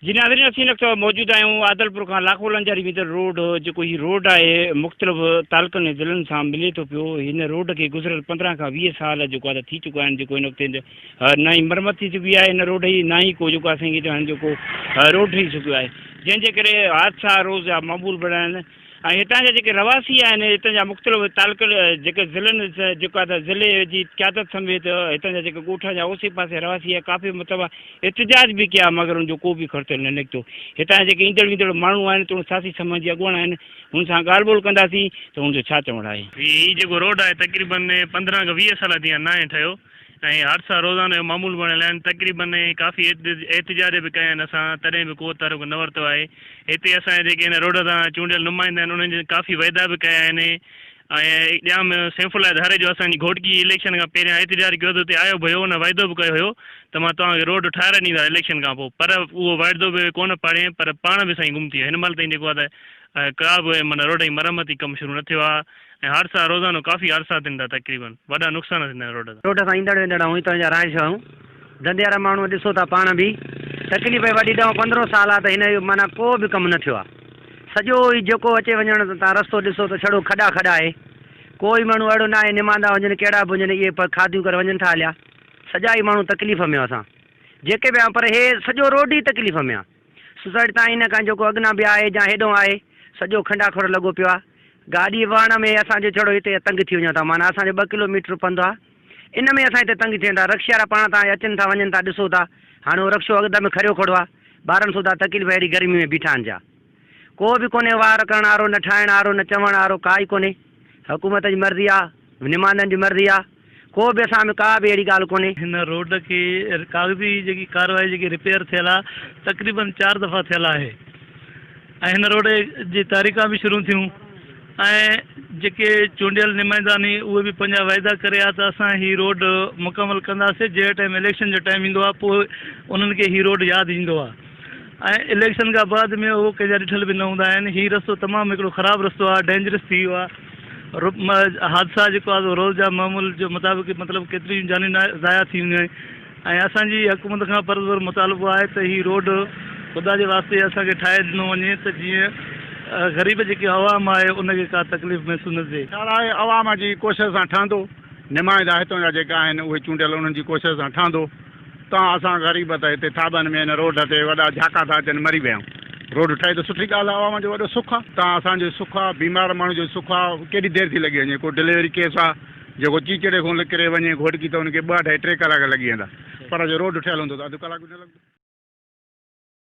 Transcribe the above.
جي ناظرين اسين هن وقت موجود آهيون عادلپور کان لاکو لنجاري ويندڙ روڊ جيڪو هي روڊ آهي مختلف تعلقن ۽ ضلعن سان ملي ٿو پيو هن روڊ کي گذريل 15 کان 20 سال جيڪو آهي ٿي چڪا آهن جيڪو هن وقت نه ئي مرمت ٿي چڪي آهي هن روڊ جي نه ئي ڪو جيڪو اسان کي جيڪو روڊ ٺهي چڪيو آهي جنهن جي ڪري حادثا روز جا معمول بڻيا آهن ۽ هتان جا جيڪي رهواسي آهن هتان جا مختلف تعلقن جيڪي ضلعن جيڪو آهي ته ضلعي جي قيادت سميت هتان جا جيڪي ڳوٺن جا اوسي پاسي رهواسي آهن ڪافي مطلب احتجاج به ڪيا مگر ان جو ڪو به خرچ نه نڪتو هتان جا جيڪي ايندڙ ويندڙ ماڻهو آهن توڻي سياسي سماجي اڳواڻ آهن هن سان ڳالهه ٻولهه ڪنداسين ته هن جو ڇا چوڻ آهي. هي جيڪو روڊ آهي تقريبن 15 کان 20 سال ٿي ويا ناهي ٺهيو ۽ حادثا روزانو جو معمول بڻيل آهن، تقريبن ڪافي احتجاج به ڪيا آهن اسان تڏهن به ڪو تحرڪ نه ورتو آهي، هتي اسان جا جيڪي هن روڊ تان چونڊيل نمائندا آهن انهن جن ڪافي وعدا به ڪيا آهن ۽ ڄام سيف الله ڌاريجو اسان جي گهوٽڪي اليڪشن کان پهريان احتجاج ڪيو ته اتي آيو به هيو ان وعدو به ڪيو هيو ته مان توهان کي روڊ ٺاهرائي ڏيندس اليڪشن کان پوء پر اهو وعدو به ڪونه پاڙيائين پر پاڻ به سائين گم ٿي ويو هن مهل تائين جيڪو آهي ته ڪا به معنيٰ روڊ جي مرمتي ڪم شروع نه ٿيو آهي. ۽ حادثا روزانو ڪافي حادثا ٿين ٿا تقريبن وڏا نقصان ٿيندا آهن روڊ تان. روڊ کان ايندڙ ويندڙ آهيون هتان جا رهائش آهيون ڌنڌي وارا ماڻهو ڏسو ٿا پاڻ به تڪليف وڏي ڏهه 15 سال آ ته هن جو معنيٰ ڪو به ڪم نه ٿيو آ سڄو هي جيڪو اچي وڃڻ تان رستو ڏسو ته ڇڙو کڏا کڏا آهي ڪو ئي ماڻهو اهڙو نه آهي نماندا هجن ڪهڙا به هجن اهي پر کاڌيون ڪري وڃن ٿا هليا سڄا ئي ماڻهو تڪليف ۾ اسان جيڪي به آهيون پر هي سڄو روڊ ئي تڪليف ۾ آ. سوسائٽي تان هن کان جيڪو اڳنا به آهي جا هيڏهون آهي سڄو کنڊا کڙ لڳو پيو آ. گاڏي وهڻ ۾ اسان جو ڇڙو هتي تنگ ٿي وڃون ٿا معنيٰ اسان جو 2 ڪلو ميٽر پنڌ آ ان ۾ اسان هتي تنگ ٿين ٿا رڪشي وارا پاڻ تان اچن ٿا وڃن ٿا ڏسو ٿا هاڻي اهو رڪشو اڳ ۾ کريو کڙو آ ٻارن سوڌا تڪليف اهڙي گرمي ۾ بيٺا آهن جا ڪو به ڪونهي واهر ڪرڻ وارو نه ٺاهڻ وارو نه چوڻ وارو ڪا ئي ڪونهي حڪومت جي مرضي آ نمائندن جي مرضي آ ڪو به اسان ۾ ڪا به اهڙي ڳالهه ڪونهي. هن روڊ کي ڪاغذي جيڪي ڪارروائي جيڪي رپيئر ٿيل آ تقريبن 4 دفعا ٿيل آهي ۽ هن روڊ جي تاريخان به شروع ٿيون ۽ جيڪي چونڊيل نمائندا ني اهي به پنهنجا وعدا ڪري آ ته اسان هي روڊ مڪمل ڪنداسي جنهن ٽائيم اليڪشن جو ٽائيم ايندو آ پوء انهن کي هي روڊ ياد ايندو آ ۽ اليڪشن کان بعد ۾ اهو ڪنهن جا ڏٺل به نه هوندا آهن هي رستو تمام هڪڙو خراب رستو آهي ڊينجرس ٿي ويو آهي حادثا جيڪو آهي روز جا معمول جو مطابق مطلب ڪيتريون جانيون ضايع ٿي وينديون آهن ۽ اسان جي حڪومت کان پرزور مطالبو آهي ته هي روڊ خدا جي واسطي اسان کي ٺاهي ڏنو وڃي ته جيئن غريب جيڪي عوام آهي ان کي ڪا تڪليف محسوس نه ٿئي. خيال آهي عوام جي ڪوشش سان ٺهندو نمائندا هتون جا جيڪا آهن اهي چونڊيل انهن جي ڪوشش سان ٺهندو. تان اسان غريب ته هتي ٿاٻن ۾ هن روڊ تي وڏا جهاڪا ٿا اچن مري ويا آهيون. روڊ ٺهي ته سٺي ڳالهه آ عوام جو وڏو سک آ. تان اسان جو سک آ بيمار ماڻهو جو سک آ ڪيڏي دير ٿي لڳي وڃي ڪو ڊليوري ڪيس آ جيڪو چيچڙي کان نڪري وڃي گهوٽڪي ته ان کي ٻه اڍائي ٽي ڪلاڪ لڳي ويندا پر جي روڊ ٺهيل هوندو ته اڌ ڪلاڪ به نه لڳندو.